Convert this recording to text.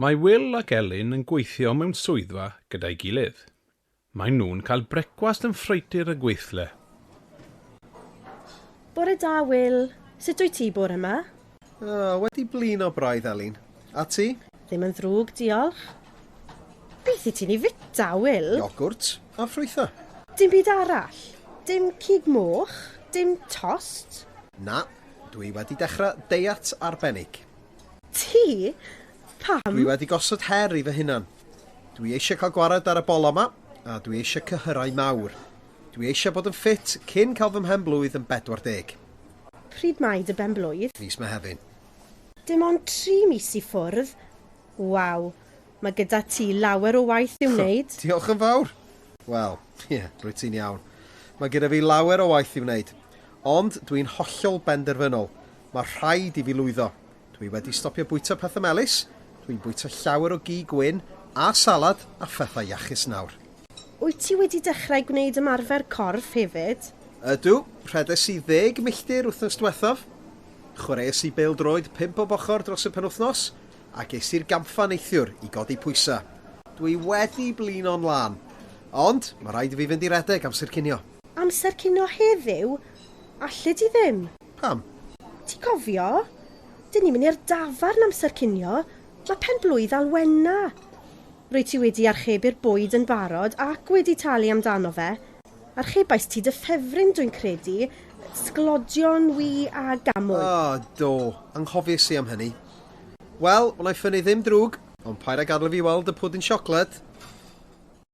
Mae Wil ac Elin yn gweithio mewn swyddfa gyda'i gilydd. Maen nhw'n cael brecwast yn ffreutur y gweithle. Bore da, Wil. Sut wyt ti bore yma? O, wedi blino braidd, Elin. A ti? Ddim yn ddrwg, diolch. Beth wyt ti'n ei fita, Wil? Iogwrt a ffrwythau. Dim byd arall? Dim cig moch? Dim tost? Na, dwi wedi dechrau deiat arbennig. Ti? Pam? Dwi wedi gosod her i fy hunan. Dwi eisiau cael gwared ar y bola 'ma, a dwi eisiau cyhyrau mawr. Dwi eisiau bod yn ffit cyn cael fy mhen-blwydd yn 40. Pryd mae dy ben-blwydd? Mis Mehefin. Dim ond 3 mis i ffwrdd? Waw, mae gyda ti lawer o waith i'w wneud. Diolch yn fawr. Wel, ie, rwyt ti'n iawn. Mae gyda fi lawer o waith i'w wneud. Ond dwi'n hollol benderfynol. Mae rhaid i fi lwyddo. Dwi wedi stopio bwyta pethau melys, dwi'n bwyta llawer o gig gwyn a salad a phethau iachus nawr. Wyt ti wedi dechrau gwneud ymarfer corff hefyd? Ydw, rhedes i 10 milltir wythnos diwethaf. Chwaraeais i bêl-droed 5 bob ochr dros y penwythnos, ac es i'r gampfa neithiwr i godi pwysau. Dwi wedi blino'n lân. Ond, mae rhaid i fi fynd i redeg amser cinio. Amser cinio heddiw? Allet ti ddim. Pam? Ti'n cofio? Dyn ni'n mynd i'r dafarn amser cinio. Mae pen-blwydd Alwena. Rwyt ti wedi archebu'r bwyd yn barod ac wedi talu amdano fe. Archebais ti dy ffefryn, dwi'n credu, sglodion, wy a gamwy. O, do. Anghofies i am hynny. Wel, wna i ffynnu ddim drwg, ond paid â gadael i fi weld y pwdin siocled.